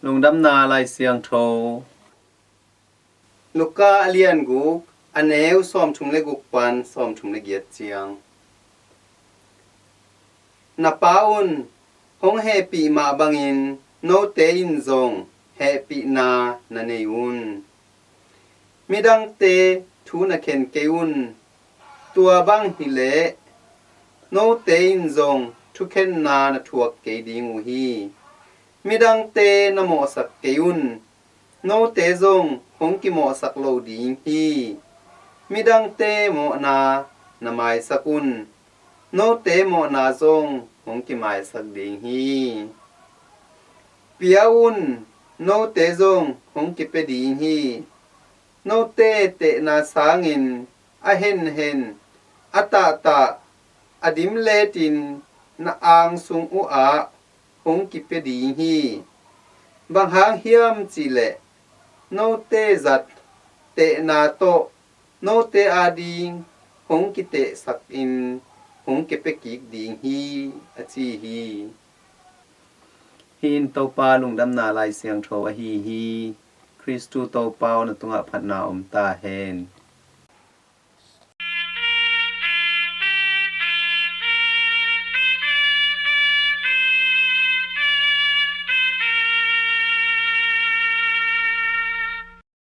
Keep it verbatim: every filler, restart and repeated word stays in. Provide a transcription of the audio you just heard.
Lungdamna Lai Siangtho. Luka a lian guk, a neu sawmthum le guk pan sawmthum le giat ciang. Na Pa un hong hehpih mah bangin note in zong hehpihna na nei un. Midangte thu na khen kei un. Tua bang hileh note in zong thukhenna na thuak kei ding uh hi. Midangte na mawhsak kei un. Note zong hong kimawhsak lo ding hi. Midangte mawhna na maisak un. Note mawhna zong hong kimaisak ding hi. Pia un, note zong hong kipia ding hi. Note tehna sangin a henhen, a tahtah, a dimletin na angsung uhah hong kipia ding hi. Bang hang hiam cihleh note zat tehna tawh note ading hong kitehsakin hong kipia kik ding hi, a ci hi. Hih in Topa Lungdamna Lai Siangtho ahi hi. Khristu Topa aw, na tungah phatna om ta hen.